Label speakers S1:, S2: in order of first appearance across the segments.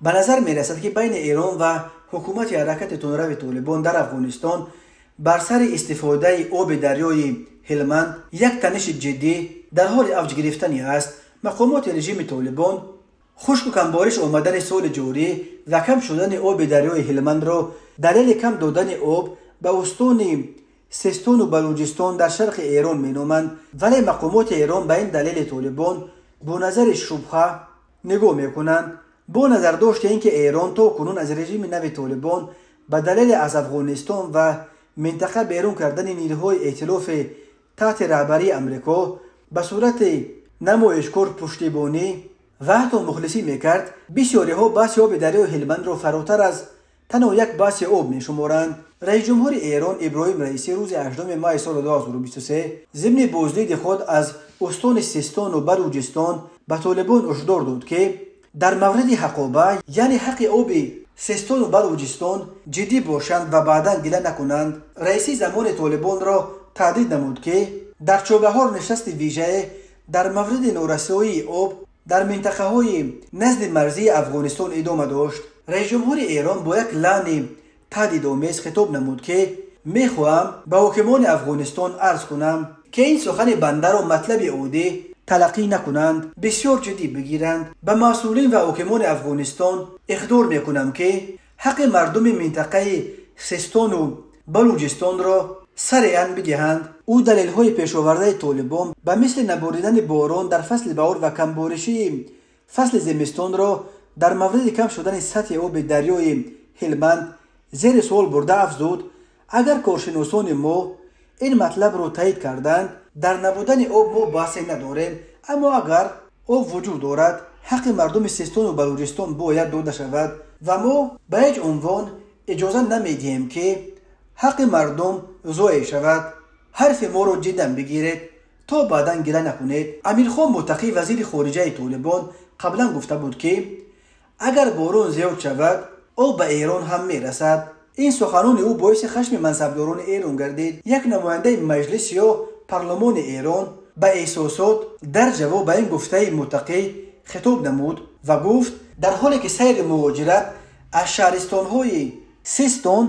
S1: Ба назар мерасад, ки байни Эрон ва ҳукумати ҳаракати тундрави Толибон дар Афғонистон бар сари истифодаи оби дарёи Ҳилманд як таниши ҷиддӣ дар ҳоли авҷ гирифтанӣ аст. Мақомоти режими Толибон хушку камбориш омадани соли ҷорӣ ва кам шудани оби дарёи Ҳилмандро далели кам додани об ба устони Систону Балуҷистон дар шарқи Эрон меноманд. Вале мақомоти Эрон ба ин далели Толибон бо назари шубҳа нигоҳ мекунанд. Бо назардошти ин ки Эрон то кунун аз режими нави Толибон ба далели аз Афғонистон ва минтақа берун кардани нирӯҳои эътилофи таҳти раҳбарии Амрико ба сурати намоишкор пуштибонӣ ва ҳатто мухлисӣ мекард, бисёриҳо баҳси оби дарёи Ҳилмандро фаротар аз танҳо як баҳси об мешуморанд. Раисҷумҳури Эрон Иброҳим Раисӣ рӯзи 8 май соли 2023 зимни боздиди худ аз устони Систону Балуҷистон ба Толибон ҳушдор дод, ки дар мавриди ҳақоба, яъне ҳаққи оби Систону Балуҷистон ҷиддӣ бошанд ва баъдан гила накунанд. Раисӣ замони Толибонро таҳдид намуд, ки дар Чобаҳор нишасти вижае дар мавриди норасоии об дар минтақаҳои назди марзии Афғонистон идома дошт. Раисҷумҳури Эрон бо як лаъни таҳдидомез хитоб намуд, ки мехоҳам ба ҳокимони Афғонистон арз кунам, ки ин сухани бандаро матлаби оддӣ талаққӣ накунанд, бисёр ҷиддӣ бигиранд. Ба масъулин ва ҳокимони Афғонистон ихдор мекунам, ки ҳаққи мардуми минтақаи Систону Балуҷистонро сариан бидиҳанд. Ӯ далелҳои пешовардаи Толибон ба мисли наборидани борон дар фасли баҳор ва камборишии фасли зимистонро дар мавриди кам шудани сатҳи оби дарёи Ҳилманд зери суол бурда афзуд: агар коршиносони мо ин матлабро таъид карданд, дар набудани об мо баҳсе надорем, аммо агар об вуҷуд дорад, ҳаққи мардуми Систону Балуҷистон бояд дода шавад ва мо ба ҳеҷ унвон иҷоза намедиҳем, ки ҳаққи мардум зоеъ шавад. Ҳарфи моро ҷиддан бигиред, то баъдан гила накунед. Амирхон Муттақӣ, вазири хориҷаи Толибон, қаблан гуфта буд, ки агар борон зиёд шавад, об ба Эрон ҳам мерасад. Ин суханони ӯ боиси хашми мансабдорони Эрон гардид. Як намояндаи маҷлис ё парлумони Эрон ба эҳсосот дар ҷавоб ба ин гуфтаи Муттақӣ хитоб намуд ва гуфт: дар ҳоле ки сайри муҳоҷират аз шаҳристонҳои Систон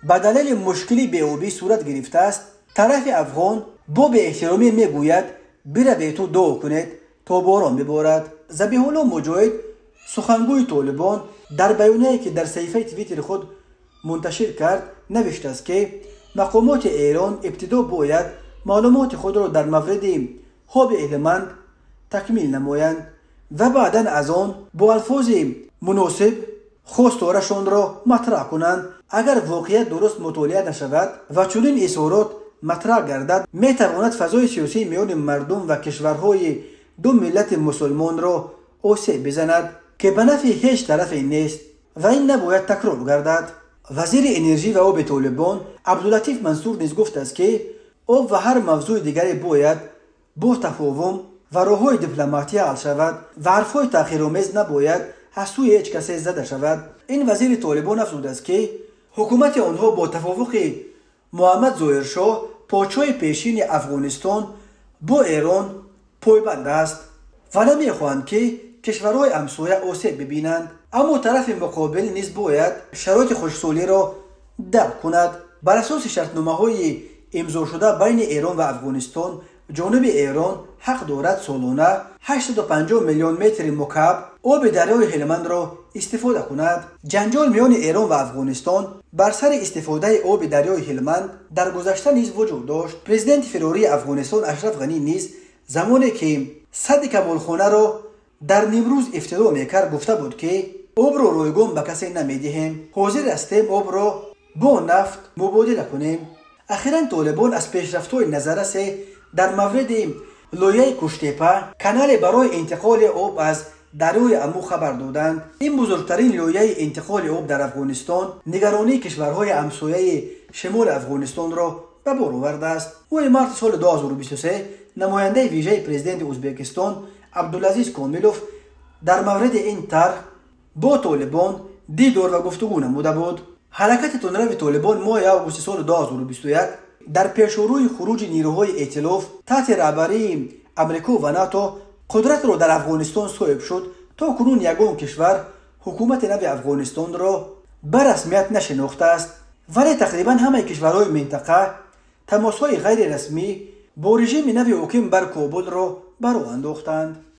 S1: ба далели мушкили беобӣ сурат гирифтааст, тарафи афғон бо беэҳтиромӣ мегӯяд: бираведу дуо кунед, то борон биборад. Забиҳулло Муҷоҳид, сухангӯи Толибон, дар баёнияе, ки дар саҳифаи Твиттери худ мунташир кард, навиштааст, ки мақомоти Эрон ибтидо бояд маълумоти худро дар мавриди оби Ҳилманд такмил намоянд ва баъдан аз он бо алфози муносиб хосторашонро матраҳ кунанд. Агар воқеият дуруст мутолиа нашавад ва чунин изҳорот матраҳ гардад, метавонад фазои сиёсии миёни мардум ва кишварҳои ду миллати мусулмонро осеб бизанад, ки ба нафъи ҳеҷ тарафе нест ва ин набояд такрор гардад. Вазири энержӣ ва оби Толибон Абдулатиф Мансур низ гуфтааст, ки об ва ҳар мавзӯи дигаре бояд бо тафовум ва роҳҳои дипломатия ҳал шавад ва ҳарфҳои таъхиромез набояд аз сӯи ҳеҷ касе зада шавад. Ин вазири Толибон афзудааст, ки ҳукумати онҳо бо тавофуқи Муҳаммад Зоҳиршоҳ, подшоҳи пешини Афғонистон, бо Эрон пойбанд аст ва намехоҳанд, ки кишварҳои ҳамсоя осеб бибинанд, аммо тарафи муқобил низ бояд шароити хушсолиро дарк кунад. Бар асоси шартномаҳои имзошуда байни Эрон ва Афғонистон, ҷониби Эрон ҳақ дорад солона 850 миллион метри мукааб оби дарёи Ҳилмандро истифода кунад. Ҷанҷол миёни Эрон ва Афғонистон бар сари истифодаи оби дарёи Ҳилманд дар гузашта низ вуҷуд дошт. Президенти фирории Афғонистон Ашраф Ғанӣ низ замоне ки садди Камолхонаро дар нимрӯз ифтитоҳ мекард, гуфта буд, ки обро ройгон ба касе намедиҳем, ҳозир ҳастем обро бо нафт мубодила кунем. Ахиран Толибон аз пешрафтҳои назаррасе дар мавриди лоиҳаи Куштепа, канале барои интиқоли об аз дарёи Аму, хабар доданд. Ин бузургтарин лоиҳаи интиқоли об дар Афғонистон нигаронии кишварҳои ҳамсояи шимоли Афғонистонро ба бор овардааст. Моҳи марти соли 2023 намояндаи вижаи президенти Ӯзбекистон Абдулазиз Комилов дар мавриди ин тарҳ бо Толибон дидор ва гуфтугӯ намуда буд. Ҳаракати тундрави Толибон моҳи августи соли 2021 дар пешорӯи хуруҷи нирӯҳои эътилоф таҳти раҳбарии Амрико ва НАТО қудратро дар Афғонистон соҳиб шуд. То кунун ягон кишвар ҳукумати нави Афғонистонро ба расмият нашинохтааст, вале тақрибан ҳамаи кишварҳои минтақа тамосҳои ғайрирасмӣ бо режими нави ҳоким бар Кобулро ба роҳ андохтанд.